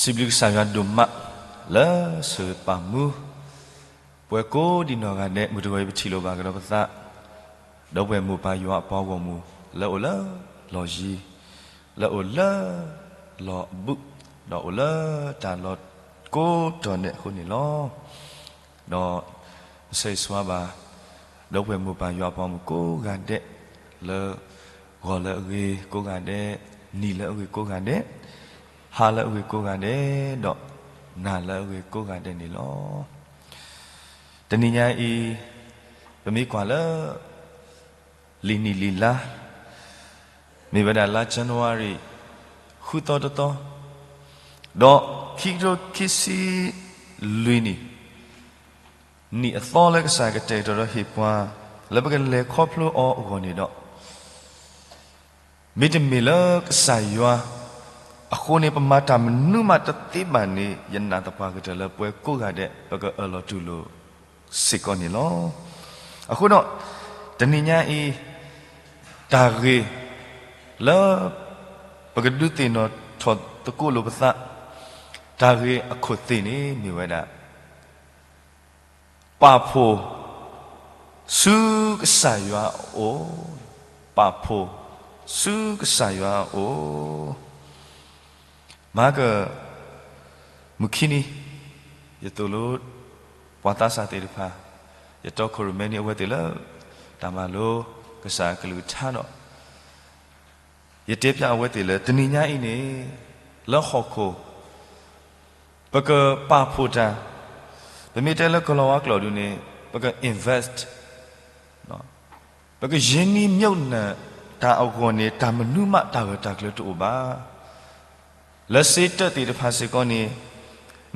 စံးဘျုးကစၢ်ယွၤဒိၣ်မး လၢစၢၤပာ်မူ ပှၤကိးဒံးနီၢ်ဂၤဒဲး မုၢ်တဂီၤအံၤ ပထံၣ်လိာ်ဘၣ်ကဒီးပသး ဒီပုၢ်ဝဲၢ်မိၢ်ပၢ်ယွၤအပှၤဂီၢ်မုၢ် လၢအိၣ်လၢလီၢ်ယံၤ, လၢအိၣ်လၢလီၢ်အဘူး, ဒီးအိၣ်လၢတၢ်လီၢ်ကိးတီၤဒဲးအဃိန့ၣ်လီၤ. ဒီးပဆၢဂ့ၤဆၢဝါဘၣ် ဒီပုၢ်ဝဲၢ်မိၢ်ပၢ်ယွၤအပှၤဂီၢ်မုၢ်ကိးဂၤဒဲး လၢဂီၤလၢအဂ့ၤကိးဂၤဒဲး, နံၤလၢအဂ့ၤကိးဂၤဒဲး, ဟါလၢအဂ့ၤကိးဂၤဒဲး, ဒီးနၤလၢအဂ့ၤကိးဂၤဒဲးန့ၣ်လီၤ. တနံၤညါအံၤ ပမ့ၢ်ကွၢ်လၢ လံာ်နံၣ်လံာ်လါ မ့ၢ်ဝဲဒၣ်လါ January ဃုသီတသီ, ဒီးခံကထိခံဆံလွံၢ်နံၣ် နံၣ်အသီလၢကစၢ်ကတဲာ်ကတီၤဒီးဟ့ၣ်ပှၤ လၢပကလဲၤခီဖျိအီၤအဂီၢ်န့ၣ်ဒီး, မ့တမ့ၢ်လၢကစၢ်ယွၤအဃိန့ၣ် ပမၤတၢ်မနုၤမးတသ့ဘၣ်န့ၣ် ယနာ်သပှၢ်ကတၢၢ်လၢပှၤကိးဂၤဒဲး ပကအၢၣ်လီၤတူၢ်လိာ်စ့ၢ်ကီးန့ၣ်လီၤ. အဃိဒီး တနံၤညါအံၤ တၢ်ဂ့ၢ်လၢပကဒုးသ့ၣ်နီၣ်ထီၣ်သကိးလိာ်ပသး, တၢ်ဂ့ၢ်အခိၣ်သ့ၣ်န့ၣ်မ့ၢ်ဝဲဒၣ် ပာ်ဖှိၣ်ဆူကစၢ်ယွၤအအိၣ်, ပာ်ဖှိၣ်ဆူကစၢ်ယွၤအအိၣ်. မၤက မုၢ်ခံနံၤ ယသိၣ်လိပှၤသးစၢ်သ့ၣ်တဖၣ်, ယတီခိၣ်ရိၣ်မဲန့ၣ် အဝဲသ့ၣ်လၢတၢ်မၤလိကစၢ်အကလုၢ်ကထါဒီး ယတဲဖျါအဝဲသ့ၣ်လၢ တနံၤညါအံၤန့ၣ် လၢဟီၣ်ခိၣ် ပကပာ်ဖှိၣ်တၢ်, ပမ့ၢ်တဲလၢကလီၤဝါကျိာ်ဒုန့ၣ် ပက invest, ပကရင်းနှီးမြှုပ်နှံတၢ်အဂီၢ်န့ၣ် တၢ်မနုၤမးတၢ်ဂၢၢ်တၢ်ကျၢၤတအိၣ်ဘၣ်. လၢစ့တၢးသ့ၣ်တဖၣ်စ့ၢ်ကီးန့ၣ်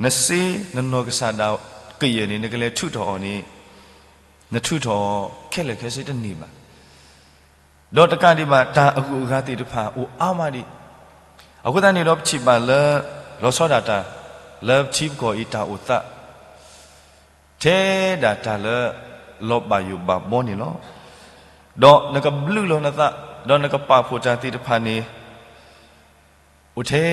နစ့နနီၢ်ကစၢ်ဒၣ်ကယဲၢ်န့ၣ် နကလဲၤထုးထီၣ်အီၤန့ၣ် နထုးထီၣ်အီၤခဲလၢာ်ခဲဆ့တန့ၢ်ဘၣ်. ဒီးတကးဒံးဘၣ် တၢ်အဂုၤအဂၤသ့ၣ်တဖၣ်အိၣ်အါမးဒံး. အဃိသတးန့ၣ်ဒီး ပထံၣ်ဘၣ်လၢ လီၤဆီဒၣ်တၢ် လၢပထံပကီၢ်အံၤတၢ်အိၣ်သး ထဲဒၣ်တၢ်လၢ လီၤဘၣ်ယိၣ်ဘၣ်ဘီန့ၣ်လီၤ. ဒီးနကဘျုးလီၤနသး ဒီးနကပာ်ဖှိၣ်တၢ်သ့ၣ်တဖၣ်န့ၣ် အိၣ်ထဲ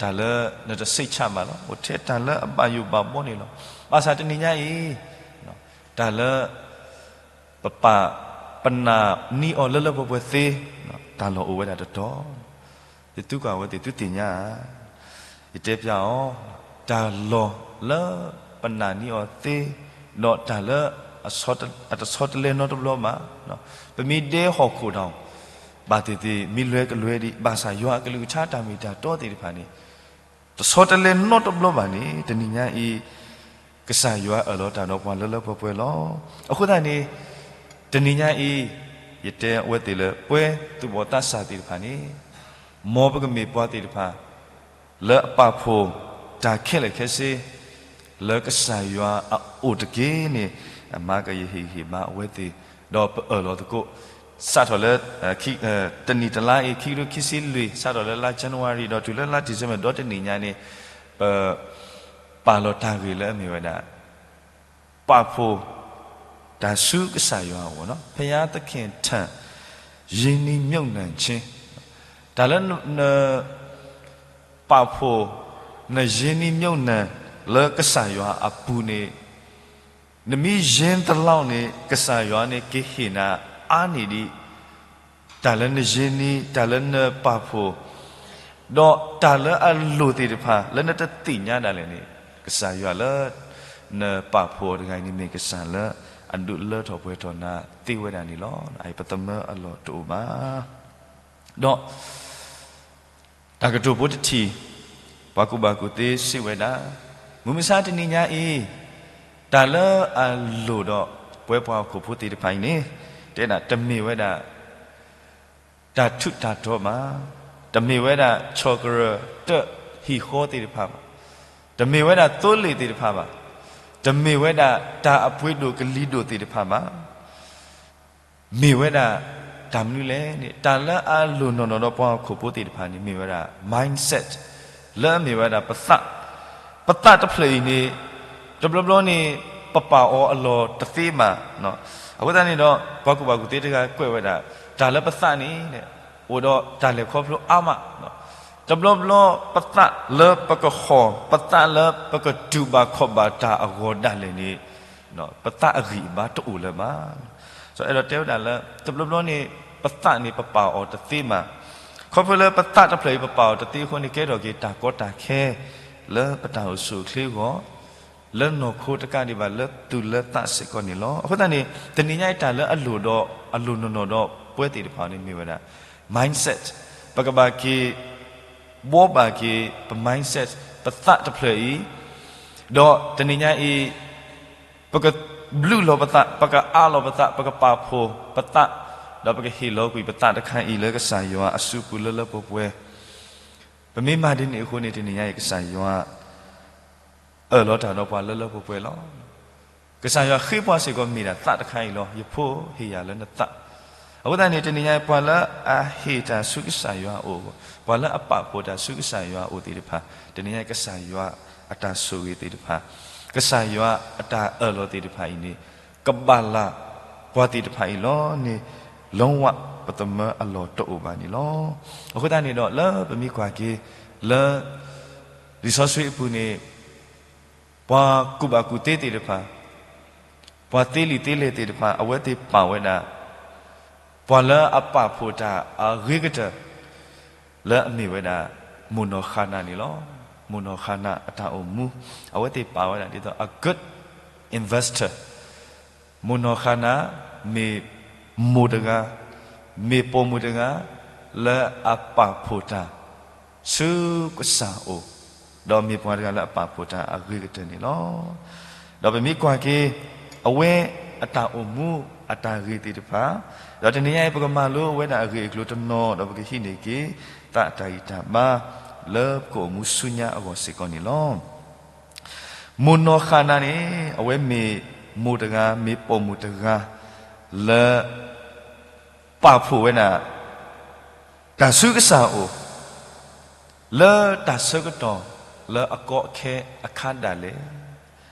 တၢ်လၢနတစိတ်ချဘၣ်လီၤ. အိၣ်ထဲတၢ်လၢအဘၣ်ယိၣ်ဘၣ်ဘီန့ၣ်လီၤ. ဘၣ်ဆၣ်တနံၤညါအံၤ တၢ်လၢ ပပာ် ပနာ်န့ၢ်အီၤလၢလၢပှဲၤပှဲၤသ့, တၢ်လီၢ်အိၣ်ဝဲဒၣ်တတီၤ, ယသံကွၢ်အဝဲသ့ၣ်သုသ့ၣ်ညါဧါ. ယတဲဖျါအီၤ, တၢ်လီၢ်လၢပနာ်န့ၢ်အီၤသ့, ဒီးတၢ်လၢ အတဆီတလဲနီတဘျီဘၣ်, ပမ့ၢ်ဒဲဟီၣ်ခိၣ်ဒီး ဘၣ်သ့ၣ်သ့ၣ် မ့ၢ်လွဲကလွဲဒံး ဘၣ်ဆၣ်ယွၤအကလုၢ်ကထါတၢ်မ့ၢ်တၢ်တီသ့ၣ်တဖၣ်န့ၣ် တဆီတလဲနီတဘျီဘၣ်န့ၣ် တနံၤညါအံၤ ကစၢ်ယွၤအၢၣ်လီၤတၢ်ဒီးပှၤလၢလၢပှဲၤပှဲၤလီၤ. အဃိသတးန့ၣ် တနံၤညါအံၤ ယတဲအဝဲသ့ၣ်လၢ ပှၤသူၣ်ဘီၣ်သးစၢ်သ့ၣ်တဖၣ်န့ၣ် မ်ပကမ့ၢ်ပှၤသ့ၣ်တဖၣ် လၢအပာ်ဖှိၣ်တၢ်ခဲလၢာ်ခဲဆ့ လၢကစၢ်ယွၤအအိၣ်တက့ၢ်န့ၣ် အမၤကယဟ့ၣ်ဂံၢ်ဟ့ၣ်ဘါအဝဲသ့ၣ် ဒီးပအၢၣ်လီၤသကိး စးထီၣ်လၢ တနံၣ်တလါအံၤ ခံကထိခံဆံလွံၢ် စးထီၣ်လၢလါ January ဒီးတုၤလၢလါ December ဒီတနံၣ်ညါန့ၣ် ပ ပာ်လီၤတၢ်ဂ့ၢ်လၢအမ့ၢ်ဝဲဒၣ် ပာ်ဖှိၣ်တၢ်ဆူကစၢ်ယွၤအအိၣ်, ဘုရားသခင်ထံ ရင်းနှီးမြှုပ်နှံခြင်း, တၢ်လၢန ပာ်ဖှိၣ် နရင်းနှီးမြှုပ်နှံ လၢကစၢ်ယွၤအပူၤန့ၣ် နမ့ၢ်ရင်းသလောက်န့ၣ် ကစၢ်ယွၤန့ၣ်ကဟ့ၣ်နၤအါန့ၢ်ဒံး တၢ်လၢနရင်းနှီး တၢ်လၢနပာ်ဖှိၣ် ဒီးတၢ်လၢအလိၣ်သ့ၣ်တဖၣ် လၢနတသ့ၣ်ညါဒၣ်လဲာ်န့ၣ် ကစၢ်ယွၤလၢ နပာ်ဖှိၣ်အီၤတဂၤအံၤန့ၣ် မ့ၢ်ကစၢ်လၢအဒုးလၢထီၣ်ပှဲၤထီၣ်နၤသ့ဝဲဒၣ်န့ၣ်လီၤ. အအံၤပသမၢအလီၢ်တအိၣ်ဘၣ်. ဒီး တၢ်ကတိၤဖိတထံၣ် ပှၤကူၣ်ဘၣ်ကူၣ်သ့စံးဝဲဒၣ်, မုၢ်မဆါတနံၤညါအံၤ တၢ်လၢအလိၣ်ဒီးပဝဲပှၤဟီၣ်ခိၣ်ဖိသ့ၣ်တဖၣ်အံၤန့ၣ် တဲဒၣ်တမ့ၢ်ဝဲဒၣ် တၢ်ထူးတၢ်တီၤဘၣ်, တမ့ၢ်ဝဲဒၣ်ဆီၣ်ကရၢၢ်တၢၢ်ဟံၣ်ဃီသ့ၣ်တဖၣ်ဘၣ်, တမ့ၢ်ဝဲဒၣ်သိလ့ၣ်သ့ၣ်တဖၣ်ဘၣ်, တမ့ၢ်ဝဲဒၣ်တၢ်အပှ့ၤဒိၣ်ကလံၤဒိၣ်သ့ၣ်တဖၣ်ဘၣ်. မ့ၢ်ဝဲဒၣ်တၢ်မနုၤလဲၣ်န့ၣ် တၢ်လၢအလိၣ်နီၢ်နီၢ်ဒီးပှၤဟီၣ်ခိၣ်ဖိသ့ၣ်တဖၣ်န့ၣ် မ့ၢ်ဝဲဒၣ် mindset လၢအမ့ၢ်ဝဲဒၣ်ပသး, ပသးတဖျၢၣ်အံၤန့ၣ် တဘျီဘျီန့ၣ် ပပာ်အီၤအလီၢ်တသ့ဘၣ်. အဃိသတးန့ၣ်ဒီး ပှၤကူၣ်ဘၣ်ကူၣ်သ့တဂၤကွဲးဝဲဒၣ် တၢ်လၢပသးန့ၣ် အိၣ်ဒီးတၢ်လဲၤခီဖျိအါမး တဘျီဘျီပသးလၢပကဟီၣ်, ပသးလၢပကတူၢ်ဘၣ်ခီၣ်ဘၣ်တၢ်အဂီၢ်ဒၣ်လဲာ်န့ၣ်, ပသးအဂံၢ်အဘါတအိၣ်လၢၤဘၣ်. စီၤအဲၣ်ဒိးတဲဝဲဒၣ်လၢ တဘျီဘျီန့ၣ် ပသးန့ၣ်ပပာ်အီၤတသ့မး. ခီဖျိလၢပသးတဖျၢၣ်အံၤပပာ်အီၤတသ့အဃိန့ၣ် ကဲထီၣ်က့ၤတၢ်ကီတၢ်ခဲ လၢပတၢ်အိၣ်ဆူၣ်အိၣ်ချ့အဂီၢ်, လၢနီၢ်ခိတကးဒံးဘၣ် လၢသူၣ်လၢသးစ့ၢ်ကီးန့ၣ်လီၤ. အဃိသတးန့ၣ် တနံၤညါအံၤတၢ်လၢအလိၣ်ဒီး အလိၣ်နီၢ်နီၢ်ဒီးပဝဲသ့ၣ်တဖၣ်န့ၣ်မ့ၢ်ဝဲဒၣ် mindset, ပကဘၣ်က့ၤ ဘှီဘၣ်က့ၤပ mindset, ပသးတဖျၢၣ်အံၤ, ဒီးတနံၤညါအံၤ ပကဘျုးလီၤပသး, ပကအးလီၤပသး, ပကပာ်ဖှိၣ်ပသး, ဒီးပကဟ့ၣ်လီၤကွံာ်ပသးတခါအံၤလၢကစၢ်ယွၤအစုပူၤလၢလၢပှဲၤပှဲၤ. ပမ့ၢ်မၤဒ်န့ၣ်အဃိန့ၣ် တနံၤညါအံၤကစၢ်ယွၤ အၢၣ်လီၤတၢ်ဒီးပှၤလၢလၢပှဲၤပှဲၤလီၤ. ကစၢ်ယွၤဃ့ပှၤစ့ၢ်ကီးမ့ၢ်ဒၣ်သးတခါအံၤလီၤ. ယဖိဟ့ၣ်ယၤလၢနသး. အဃိသတးန့ၣ် တနံၤညါအံၤ ပှၤလၢအဟ့ၣ်တၢ်ဆူကစၢ်ယွၤအအိၣ်, ပှၤလၢအပာ်ဖှိၣ်တၢ်ဆူကစၢ်ယွၤအအိၣ်သ့ၣ်တဖၣ်, တနံၤညါအံၤ ကစၢ်ယွၤအတၢ်ဆိၣ်ဂ့ၤသ့ၣ်တဖၣ်, ကစၢ်ယွၤအတၢ်အၢၣ်လီၤသ့ၣ်တဖၣ်အံၤန့ၣ် ကဘၣ်လၢပှၤသ့ၣ်တဖၣ်အံၤလီၤန့ၣ် လီဝၣ်ပသမၢအလီၢ်တအိၣ်ဘၣ်န့ၣ်လီၤ. အဃိသတးန့ၣ်ဒီး လၢပမ့ၢ်ကွၢ်က့ၤ လၢ လံာ်စီဆှံအပူၤန့ၣ် ပှၤကူၣ်ဘၣ်ကူၣ်သ့သ့ၣ်တဖၣ်, ပှၤသ့လံာ်သ့လဲၢ်သ့ၣ်တဖၣ် အဝဲသ့ၣ်ပာ်ဝဲဒၣ် ပှၤလၢအပာ်ဖှိၣ်တၢ်အဂ့ၤကတၢၢ် လၢအမ့ၢ်ဝဲဒၣ် မိၢ်နီၢ်ဃၤနၤန့ၣ်လီၤ. မိၢ်နီၢ်ဃၤနၤအတၢ်အိၣ်မူ အဝဲသ့ၣ်ပာ်ဝဲဒၣ်ဒ်သိး a good investor. မိၢ်နီၢ်ဃၤနၤ မ့ၢ်မိၢ်တဂၤ, မ့ၢ်ပိာ်မုၣ်တဂၤ လၢအပာ်ဖှိၣ်တၢ် ဆူကစၢ်အအိၣ်, ဒီးမ့ၢ်ပှၤတဂၤလၢအပာ်ဖှိၣ်တၢ်အဂ့ၤကတၢၢ်န့ၣ်လီၤ. ဒီးပမ့ၢ်ကွၢ်က့ၤ အဝဲအတၢ်အိၣ်မူအတၢ်ဂ့ၤသ့ၣ်တဖၣ်, ဒီးတနံၤညါအံၤ ပကမၤလိအဝဲဒၣ်အဂ့ၢ်အကျိၤတနီၤ ဒီးပကဟံးန့ၢ်က့ၤ သးအတၢ်ဂံၢ်တၢ်ဘါ လၢပကအိၣ်မူဆူညါအဂီၢ်စ့ၢ်ကီးန့ၣ်လီၤ. မိၢ်နီၢ်ဃၤနၤန့ၣ် အဝဲမ့ၢ်မိၢ်တဂၤ မ့ၢ်ပိာ်မုၣ်တဂၤ လၢ ပာ်ဖှိၣ်ဝဲဒၣ် တၢ်ဆူကစၢ်အအိၣ် လၢတၢ်ဆၢကတီၢ်လၢအကီအခဲအခါဒၣ်လဲာ်,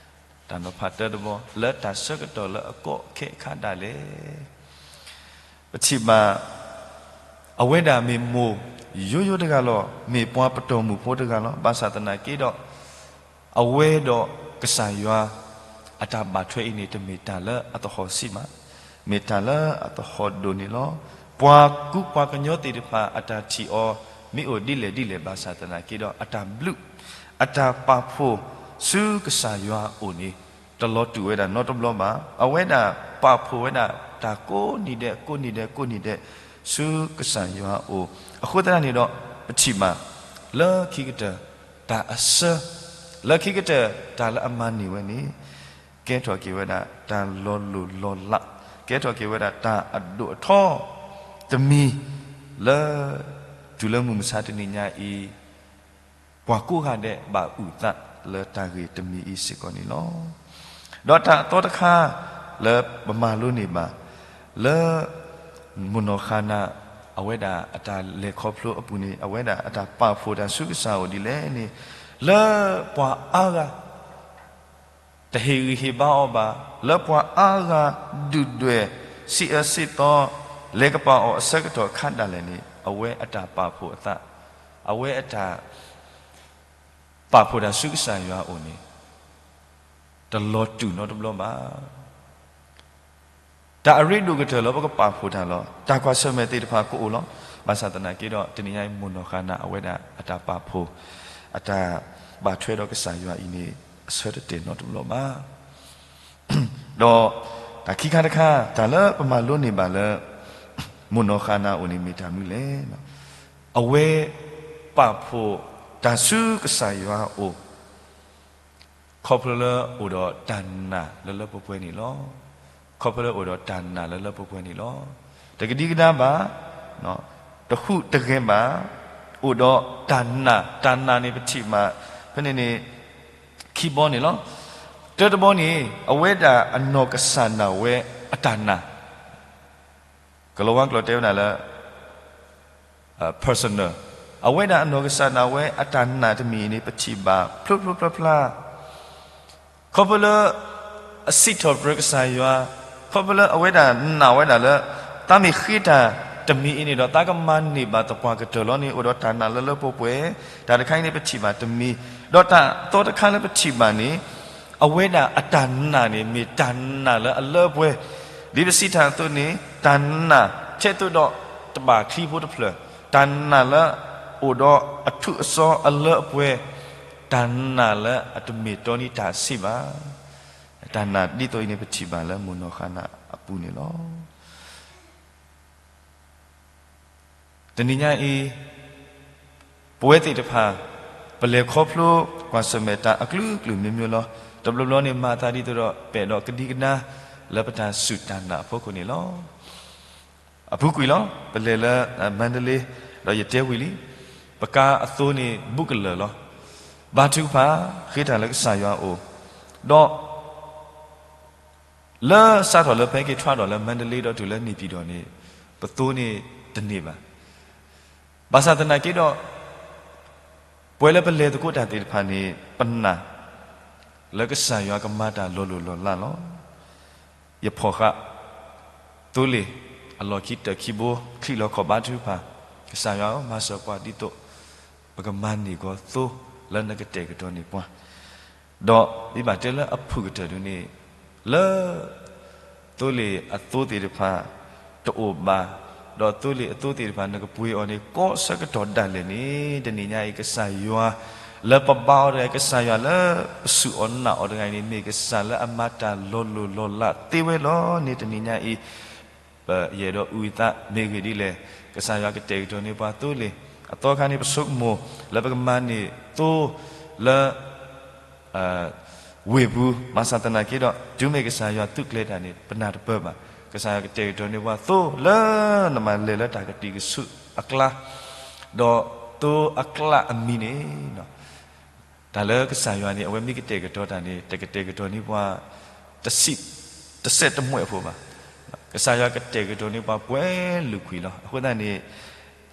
တၢ်နီၤဖးတၢတဘီ လၢတၢ်ဆၢကတီၢ်လၢအကီအခဲအခါဒၣ်လဲာ်, ပထံၣ်ဘၣ် အဝဲဒၣ်မ့ၢ်မိၢ်ယိယိတဂၤလီၤ. မ့ၢ်ပှၤပတီၢ်မုၢ်ဖိတဂၤလီၤ. ဘၣ်ဆၣ်သနာ်က့ဒီး အဝဲဒီးကစၢ်ယွၤ အတၢ်ဘၣ်ထွဲအံၤန့ၣ် တမ့ၢ်တၢ်လၢအသဟီၣ်ဆံးဘၣ်, မ့ၢ်တၢ်လၢအသဟီၣ်ဒိၣ်န့ၣ်လီၤ. ပှၤကူပှၤကညီသ့ၣ်တဖၣ် အတၢ်ထံၣ်အီၤ မ့ၢ်အိၣ်ဒ်လဲၣ်ဒ်လဲၣ် ဘၣ်ဆၣ်သနာ်က့ဒီး အတၢ်ဘျုး အတၢ်ပာ်ဖှိၣ် ဆူကစၢ်ယွၤအအိၣ်န့ၣ် တလီၤတူာ်ဝဲဒၣ်နီတဘျီဘၣ်. အဝဲဒၣ်ပာ်ဖှိၣ်ဝဲဒၣ် တၢ်ကိးနံၤဒဲး ကိးနံၤဒဲး ကိးနံၤဒဲး ဆူကစၢ်ယွၤအအိၣ်. အဃိသတးန့ၣ်ဒီး ပထံၣ်ဘၣ် လၢခံကတၢၢ် တၢ်အဆၢ, လၢခံကတၢၢ် တၢ်လၢအမၤန့ၢ်ဝဲန့ၣ် ကဲထီၣ်က့ၤဝဲဒၣ် တၢ်လီၤလိၢ်လီၤလး, ကဲထီၣ်က့ၤဝဲဒၣ် တၢ်အဒိၣ်အထီ တမံၤ လၢ တုၤလၢမုၢ်မဆါတနံၤညါအံၤ ပှၤကိးဂၤဒဲးဘၣ်အုၣ်သးလၢတၢ်ဂ့ၤတမံၤအံၤစ့ၢ်ကီးန့ၣ်လီၤ. ဒီးတၢ်အသီတခါ လၢပမၤလိန့ၢ်ဘၣ် လၢ မိၢ်နီၢ်ဃၤနၤ အဝဲဒၣ်အတၢ်လဲၤခီဖျိအပူၤန့ၣ် အဝဲဒၣ်အတၢ်ပာ်ဖှိၣ်တၢ်ဆူကစၢ်အအိၣ်ဒ်လဲၣ်န့ၣ် လၢပှၤအါဂၤ တဟ့ၣ်ဂံၢ်ဟ့ၣ်ဘါအီၤဘၣ်, လၢပှၤအါဂၤဒုၣ်ဒွဲၣ် စံးအၢစံးသီ လဲၤကပာ်အီၤအဆၢကတီၢ်အခါဒၣ်လဲာ်န့ၣ် အဝဲအတၢ်ပာ်ဖှိၣ်အသး, အဝဲအတၢ် ပာ်ဖှိၣ်တၢ်ဆူကစၢ်ယွၤအအိၣ်န့ၣ် တလီၤတူာ်နီတဘျီဘၣ်. တၢ်အရ့ဒိၣ်ကတၢၢ်လၢပကပာ်ဖှိၣ်တၢ်လီၤ. တၢ်ကွၢ်ဆၢၣ်မဲာ်သ့ၣ်တဖၣ်ကအိၣ်လီၤ. ဘၣ်ဆၣ်သနာ်က့ဒီး တနံၤညါအံၤ မိၢ်နီၢ်ဃၤနၤ အဝဲဒၣ်အတၢ်ပာ်ဖှိၣ် အတၢ်ဘၣ်ထွဲဒီးကစၢ်ယွၤအံၤန့ၣ် အဆၢတတဲာ်နီတဘျီဘၣ်. ဒီးတၢ်ခံခါတခါ တၢ်လၢပမၤလိန့ၢ်ဘၣ်လၢ မိၢ်နီၢ်ဃၤနၤအအိၣ်န့ၣ်မ့ၢ်တၢ်မနုၤလဲၣ်. အဝဲပာ်ဖှိၣ်တၢ်ဆူကစၢ်ယွၤအအိၣ် ခီဖျိလၢအိၣ်ဒီးတၢ်နာ်လၢလၢပှဲၤပှဲၤန့ၣ်လီၤ. ခီဖျိလၢအိၣ်ဒီးတၢ်နာ်လၢလၢပှဲၤပှဲၤန့ၣ်လီၤ. တကဒံကဒါဘၣ်, တဟူးတဂဲၤဘၣ်, အိၣ်ဒီးတၢ်နာ်, တၢ်နာ်န့ၣ်ပထံၣ်ဘၣ် ဖဲန့ၣ်န့ၣ် ခံဘီန့ၣ်လီၤ. တၢတဘီန့ၣ် အဝဲဒၣ်အနီၢ်ကစၢ်ဒၣ်ဝဲအတၢ်နာ် ကလီၤဝါကျိာ်တဲဝဲဒၣ်လၢ personal, အဝဲဒၣ်အနီၢ်ကစၢ်ဒၣ်ဝဲအတၢ်နာ်တမံၤအံၤန့ၣ် ပထံၣ်ဘၣ်ဖျိဖျိဖျါဖျါ, ခီဖျိလၢ အစံးထီၣ်ပတြၢၤကစၢ်ယွၤ, ခီဖျိလၢအဝဲဒၣ်နာ်ဝဲဒၣ်လၢ တၢ်မ့ၢ်ဃ့တၢ် တမံၤအံၤန့ၣ်ဒီး သးကမၤန့ၢ်ဘၣ်သပှၢ်ကတၢၢ်လီၤန့ၣ် အိၣ်ဒီးတၢ်နာ်လၢလၢပှဲၤပှဲၤ, တၢ်တခါအံၤန့ၣ် ပထံၣ်ဘၣ်တမံၤ, ဒီးတၢ်သီတခါလၢပထံၣ်ဘၣ်န့ၣ် အဝဲဒၣ်အတၢ်နာ်န့ၣ် မ့ၢ်တၢ်နာ်လၢအလၢအပှဲၤ, ဒ်ပစံးတၢ်အသိးန့ၣ် တၢ်နာ်ထဲသိးဒီးတဘၣ်ချံဖိတဖျၢၣ်, တၢ်နာ်လၢအိၣ်ဒီးအထူအစီအလၢအပှဲၤ, တၢ်နာ်လၢအတမ့ၢ်တီန့ၢ်တၢ်ဆံးဘၣ်. တၢ်နာ်ဒ်သိးအံၤန့ၣ် ပထံၣ်ဘၣ်လၢမိၢ်နီၢ်ဃၤနၤအပူၤန့ၣ်လီၤ. တနံၤညါအံၤ ပဝဲသ့ၣ်တဖၣ် ပလဲၤခီဖျိကွၢ်ဆၢၣ်မဲာ်တၢ်အကလုာ်ကလုာ်မျိုးမျိုးလီၤ. တဘျီဘျီန့ၣ် မၤအသးဒ်သိးဒီး ပအဲၣ်ဒိးကဒံကဒါ လၢပတၢ်စူၢ်တၢ်နာ်အဖီခိၣ်န့ၣ်လီၤ. အပူၤကွံာ်လီၤ. ပလဲၤလၢ မန္တလေး ဒီးယတဲဝံၤလံ, ပကါအသိန့ၣ် ဘူးကလၢာ်လီၤ. ဘါထုကဖၣ် ဃ့တၢ်လၢကစၢ်ယွၤအအိၣ်, ဒီး လၢစးထီၣ်လၢပဟဲက့ၤထွဲဒီးလၢ မန္တလေး ဒီးတုၤလၢ နေပြည်တော် န့ၣ် ပသိန့ၣ်တန့ၢ်ဘၣ်. ဘၣ်ဆၣ်သနာ်က့ဒီး ပဝဲလၢပလဲၤသကိးတၢ်သ့ၣ်တဖၣ်န့ၣ် ပနာ် လၢကစၢ်ယွၤကမၤတၢ်လီၤလိၢ်လီၤလးလီၤ. ယဖီၣ်ဃာ် သိလ့ၣ်အလီၢ်ခံတၢၢ်ခံဘိ ချံးလီၤခီၣ်ဘါထုကဖၣ်, ကစၢ်ယွၤဧၢ, မၤစၢၤပှၤဒ်သိး ပကမၤန့ၢ်ကီးသိလၢနကတဲာ်ကတီၤန့ၢ်ပှၤ, ဒီးမ့ၢ်ဘၣ်တဲလၢအဖုၣ်ကတၢၢ်ဒုန့ၣ် လၢ သိလ့ၣ်အသိသ့ၣ်တဖၣ် တအိၣ်ဘၣ်, ဒီးသိလ့ၣ်အသိသ့ၣ်တဖၣ် နကပှ့ၤအီၤန့ၣ် ကိးဆၢကတီၢ်ဒၣ်လဲာ်န့ၣ် တနံၤညါအံၤ ကစၢ်ယွၤ လၢပဘါအီၤတဂၤအံၤ, ကစၢ်ယွၤလၢပစူၢ်အီၤနာ်အီၤတဂၤအံၤန့ၣ် မ့ၢ်ကစၢ်လၢအမၤတၢ်လီၤလိၢ်လီၤလးသ့ဝဲလီၤန့ၣ် တနံၤညါအံၤ ပယအဲၣ်ဒိးအုၣ်အသးမ့ၢ်ဂ့ၢ်ဒ်လဲၣ်, ကစၢ်ယွၤကတဲာ်ကတီၤန့ၢ်ပှၤသိလ့ၣ်, အသီခါန့ၣ် ပဆိကမိၣ် လၢပကမၤန့ၢ်သိလၢ ဝ့ၢ်ပူၤ, ဘၣ်ဆၣ်သနာ်က့ဒီး တုၤမ့ၢ်ကစၢ်ယွၤသုးကျဲၤတၢ်န့ၣ် ပနၢ်တပၢၢ်ဘၣ်. ကစၢ်ယွၤကတဲာ်ကတီၤန့ၢ်ပှၤသိလၢ နမၤလဲၤလၢတၢ်ကတံာ်ကဆူၣ်အကျါ, ဒီးသိအကျးအမံၤန့ၣ် တၢ်လၢကစၢ်ယွၤန့ၣ် အဝဲမ့ၢ်ကတဲာ်ကတီၤတၢ်န့ၣ် တကတဲာ်ကတီၤန့ၢ်ပှၤ တစဲးတမှဲးဖိဘၣ်. ကစၢ်ယွၤကတဲာ်ကတီၤန့ၢ်ပှၤပှဲၤလုာ်ကွံာ်လီၤ. အဃိသတးန့ၣ်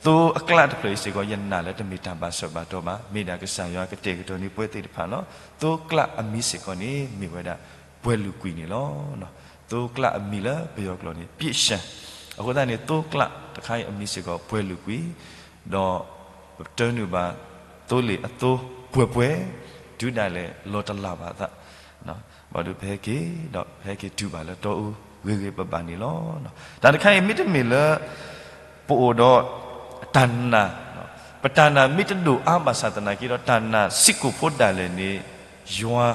သိအကျးတဖျၢၣ်အံၤစ့ၢ်ကီး ယနာ်လၢတမ့ၢ်တၢ်ဘၣ်ဆၢဘၣ်တီၢ်ဘၣ်. မ့ၢ်ဒၣ်ကစၢ်ယွၤကတဲာ်ကတီၤန့ၢ်ပှဲၤသ့ၣ်တဖၣ်လီၤ. သိအကျးအမံၤစ့ၢ်ကီးန့ၣ် မ့ၢ်ဝဲဒၣ်ပှဲၤလုာ်ကွံာ်န့ၣ်လီၤ. သိအကျးအမံၤလၢပယီၤကျိာ်န့ၣ် ပျ့ၣ်ရှၢၣ်. အဃိသတးန့ၣ် သိအကျးတခါအံၤအမံၤစ့ၢ်ကီးပှဲၤလုာ်ကွံာ်, ဒီးပတၢနုာ်ဘၣ်သိလ့ၣ်အသိပှဲၤပှဲၤ, တုၤဒၣ်လဲာ်လီၤတလၢ်ဘၣ်အသး ဘၣ်ဒုးပဟဲက့ၤ ဒီးပဟဲက့ၤတုၤဘၣ်လၢတီအူဂ့ၤဂ့ၤဘၣ်ဘၣ်န့ၣ်လီၤ. တၢ်တခါအံၤမ့တမ့ၢ်လၢ ပအိၣ်ဒီးတၢ်နာ်, ပတၢ်နာ်မ့ၢ်တဒိၣ်အါဘၣ်ဆၣ်သနာ်က့ဒီး တၢ်နာ်စံးကိာ်ဖိဒၣ်လဲာ်န့ၣ် ယွၤ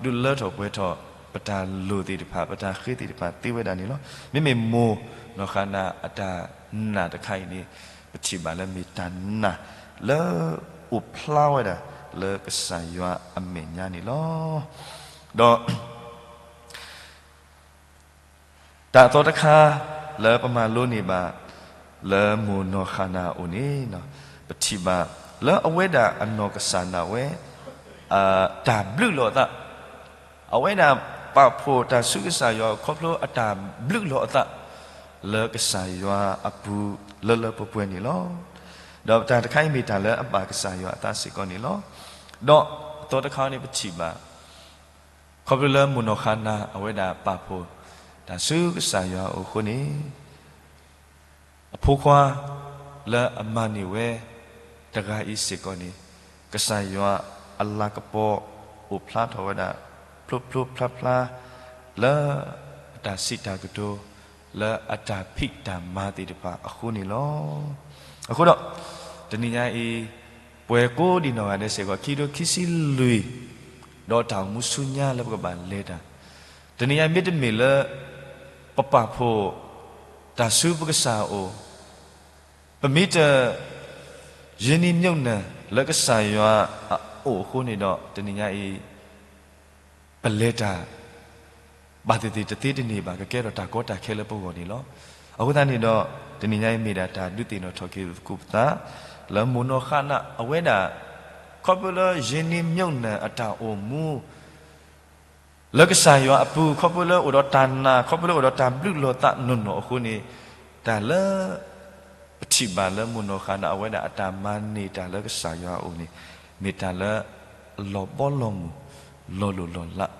ဒုးလၢထီၣ်ပှဲၤထီၣ် ပတၢ်လိၣ်သ့ၣ်တဖၣ် ပတၢ်ဃ့သ့ၣ်တဖၣ်သ့ဝဲဒၣ်န့ၣ်လီၤ. မ့မ့ၢ်မိၢ်နီၢ်ဃၤနၤအတၢ်နာ်တခါအံၤန့ၣ် ပထံၣ်ဘၣ်လၢမ့ၢ်တၢ်နာ်လၢအိၣ်ဖျါဝဲဒၣ်လၢကစၢ်ယွၤအမဲာ်ညါန့ၣ်လီၤ. ဒီး တၢ်အသီတခါလၢပမၤလိန့ၢ်ဘၣ် လၢမိၢ်နီၢ်ဃၤနၤအအိၣ်န့ၣ် ပထံၣ်ဘၣ်လၢအဝဲဒၣ်အနီၢ်ကစၢ်ဒၣ်ဝဲ တၢ်ဘျုးလီၤအသး, အဝဲဒၣ်ပာ်ဖှိၣ်တၢ်ဆူကစၢ်ယွၤခီဖျိအတၢ်ဘျုးလီၤအသး လၢကစၢ်ယွၤအပူၤလၢလၢပှဲၤပှဲၤန့ၣ်လီၤ. ဒီးတၢ်တခါအံၤမ့ၢ်တၢ်လၢအဘၣ်ကစၢ်ယွၤအသးစ့ၢ်ကီးန့ၣ်လီၤ. ဒီးအသီတခါန့ၣ်ပထံၣ်ဘၣ် ခီဖျိလၢမိၢ်နီၢ်ဃၤနၤအဝဲဒၣ်ပာ်ဖှိၣ်တၢ်ဆူကစၢ်ယွၤအအိၣ်အဃိန့ၣ် အဖိခွါလၢအမၤန့ၢ်ဝဲတဂၤအံၤစ့ၢ်ကီးန့ၣ် ကစၢ်ယွၤအလၤကပီၤအိၣ်ဖျါထီၣ်ဝဲဒၣ် ဖျိဖျိဖျါဖျါ လၢအတၢ်စံးတၢ်ကတိၤ လၢအတၢ်ဖံးတၢ်မၤသ့ၣ်တဖၣ်အဃိန့ၣ်လီၤ. အဃိဒီး တနံၤညါအံၤ ပှၤကိးဒံးနီၢ်ဂၤဒဲးစ့ၢ်ကီး ခံကထိခံဆံလွံၢ် ဒီးတၢ်အိၣ်မူဆူညါလၢပကဘၣ်လဲၤတၢ် တနံၤညါအံၤမ့တမ့ၢ်လၢ ပပာ်ဖှိၣ်တၢ်ဆူပကစၢ်အအိၣ်, ပမ့ၢ်တ ရ့န့ၢ်မံနၢၤလၢကစၢ်ယွၤအအိၣ်အဃိန့ၣ်ဒီး တနံၤညါအံၤ ပလဲၤတၢ် ဘၣ်သ့ၣ်သ့ၣ်တသ့တန့ၢ်ဘၣ် ကကဲထီၣ်တၢ်ကီတၢ်ခဲလၢပဂီၢ်န့ၣ်လီၤ. အဃိသတးန့ၣ်ဒီး တနံၤညါအံၤမ့ၢ်ဒၣ်တၢ်ဒုးသ့ၣ်နီၣ်ထီၣ်က့ၤသကိးပသး လၢမိၢ်နီၢ်ဃၤနၤအဝဲဒၣ် ခီဖျိလၢရ့န့ၢ်မံနၢၤအတၢ်အိၣ်မူ လၢကစၢ်ယွၤအပူၤ ခီဖျိလၢအိၣ်ဒီးတၢ်နာ် ခီဖျိလၢအိၣ်ဒီးတၢ်ဘျုးလီၤသးနီၢ်နီၢ်အဃိန့ၣ် တၢ်လၢ ပထံၣ်ဘၣ်လၢမိၢ်နီၢ်ဃၤနၤအဝဲဒၣ်အတၢ်မၤန့ၢ်တၢ်လၢကစၢ်ယွၤအအိၣ်န့ၣ် မ့ၢ်တၢ်လၢ အလီၤဘီလီၤမုၢ် လီၤလိၢ်လီၤလး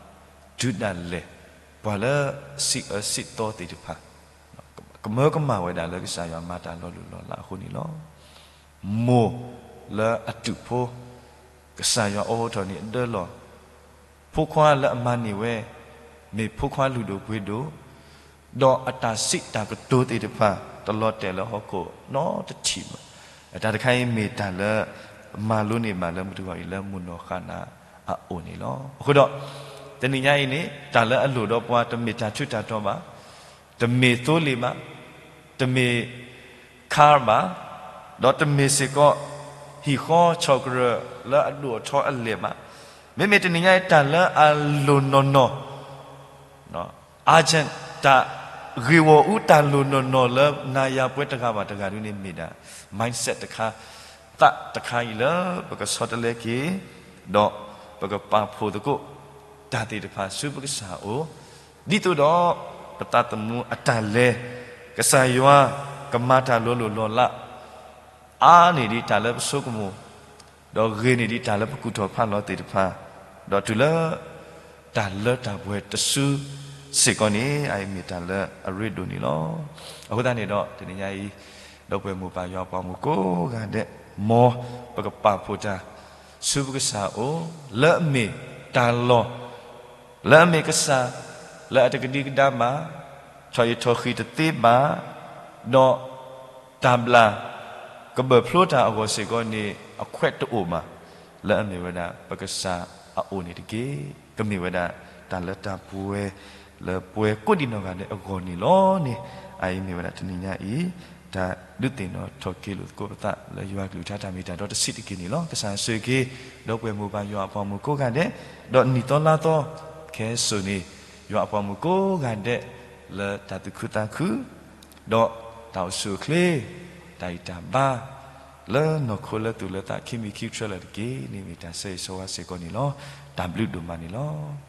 တုၤဒၣ်လဲာ် ပှၤလၢစံးအၢစံးသီသ့ၣ်တဖၣ် ကမၢကမၣ်ဝဲဒၣ်လၢကစၢ်ယွၤမၤတၢ်လီၤလိၢ်လီၤလးအဃိန့ၣ်လီၤ. မိၢ်လၢအတူၢ်ဖိ, ကစၢ်ယွၤအိးထီၣ်န့ၢ်အဒၢလီၢ်, ဖိခွါလၢအမၤန့ၢ်ဝဲ, မ့ၢ်ဖိခွါလုၢ်ဒိၣ်ပှ့ၤဒိၣ်, ဒီးအတၢ်စံးတၢ်ကတိၤသ့ၣ်တဖၣ် တလီၤတဲာ်လၢဟီၣ်ခိၣ်နီတထံၣ်ဘၣ်. တၢ်တခါအံၤမ့ၢ်တၢ်လၢ မၤလိန့ၢ်ဘၣ်လၢမုၢ်တဂီၤအံၤလၢမိၢ်နီၢ်ဃါနၤအအိၣ်န့ၣ်လီၤ. အဃိဒီး တနံၤညါအံၤန့ၣ် တၢ်လၢအလိၣ်ဒီးပှၤ တမ့ၢ်တၢ်ထူးတၢ်တီၤဘၣ်, တမ့ၢ်သိလ့ၣ်ဘၣ်, တမ့ၢ် car ဘၣ်, ဒီးတမ့ၢ်စ့ၢ်ကီး ဟံၣ်ဃီဆီၣ်ကရၢၢ်လၢအဒိၣ်အထီအလဲၣ်ဘၣ်. မ့မ့ၢ်တနံၤညါအံၤ တၢ်လၢအလိၣ်နီၢ်နီၢ် urgent တၢ်ဂ့ၢ်ဂီၢ်အူ တၢ်လိၣ်နီၢ်နီၢ်လၢနၤယၤပဝဲတဂၤဘၣ်တဂၤဒုန့ၣ်မ့ၢ်ဒၣ် mindset တခါ, သးတခါအံၤလၢပကဆီတလဲက့ၤ, ဒီးပကပာ်ဖှိၣ်သကိး တၢ်သ့ၣ်တဖၣ်ဆူပကစၢ်အအိၣ်, ဒ်သိးဒီး ပသးသမူအတၢ်လဲၤ, ကစၢ်ယွၤကမၤတၢ်လီၤလိၢ်လီၤလး အါန့ၢ်ဒံးတၢ်လၢပဆိကမိၣ်, ဒီးဂ့ၤန့ၢ်ဒံးတၢ်လၢပကူၣ်ထီၣ်ဖးလီၤသ့ၣ်တဖၣ်, ဒီးတုၤလၢ တၢ်လၢတၢ်ပှဲၤတစုစ့ၢ်ကီးန့ၣ် အအံၤမ့ၢ်တၢ်လၢအရ့ဒိၣ်န့ၣ်လီၤ. အဃိသတးန့ၣ်ဒီး တနံၤညါအံၤ ဒီပုၢ်ဝဲၢ်မိၢ်ပၢ်ယွၤအပှၤမုၣ်ကိးဂၤဒဲး, မ်ပကပာ်ဖှိၣ်တၢ် ဆူပကစၢ်အအိၣ်, လၢအမ့ၢ်တၢ်လီၢ် လၢအမ့ၢ်ကစၢ် လၢအတကဒံကဒါဘၣ်, ထီၣ်အံၤထီၣ်ဃံးတသ့ဘၣ်, ဒီးတၢ်ဘျၣ်ကဘၢၣ်ဖျိတၢ်အဂီၢ်စ့ၢ်ကီးန့ၣ် အခွဲးတအိၣ်ဘၣ်, လၢအမ့ၢ်ဝဲဒၣ်ပကစၢ်အအိၣ်န့ၣ်တက့ၢ်. ကမ့ၢ်ဝဲဒၣ်တၢ်လၢတၢ်ပှဲၤ လၢပှဲၤကိးဒံးနီၢ်ဂၤဒဲးအဂီၢ်န့ၣ်လီၤန့ၣ်, အအံၤမ့ၢ်ဝဲဒၣ်တနံၤညါအံၤ တၢ်ဒုးသ့ၣ်နီၣ်ထီၣ်က့ၤလိာ်သကိးပသး လၢယွၤကလုၢ်ကထါတၢ်မ့ၢ်တၢ်တီတဆံးတက့ၢ်န့ၣ်လီၤ. ကစၢ်ဆိၣ်ဂ့ၤက့ၤ ဒီပုၢ်ဝဲၢ်မိၢ်ပၢ်ယွၤအပှၤမုၣ်ကိးဂၤဒဲး, ဒီးနံၣ်သီလါသီ ခဲစိာ်န့ၣ် ယွၤအပှၤမုၣ်ကိးဂၤဒဲး လၢတၢ်သူၣ်ခုသးခု ဒီးတၢ်အိၣ်ဆူၣ်အိၣ်ချ့, တၢ်ဂံၢ်တၢ်ဘါ လၢနီၢ်ခိလၢသူၣ်လၢသး ခံမံၤခံဆၢလၢာ်တက့ၢ်န့ၣ် မ့ၢ်တၢ်ဆၢဂ့ၤဆၢဝါစ့ၢ်ကီးန့ၣ်လီၤ. တၢ်ဘျုးဒိၣ်မးန့ၣ်လီၤ.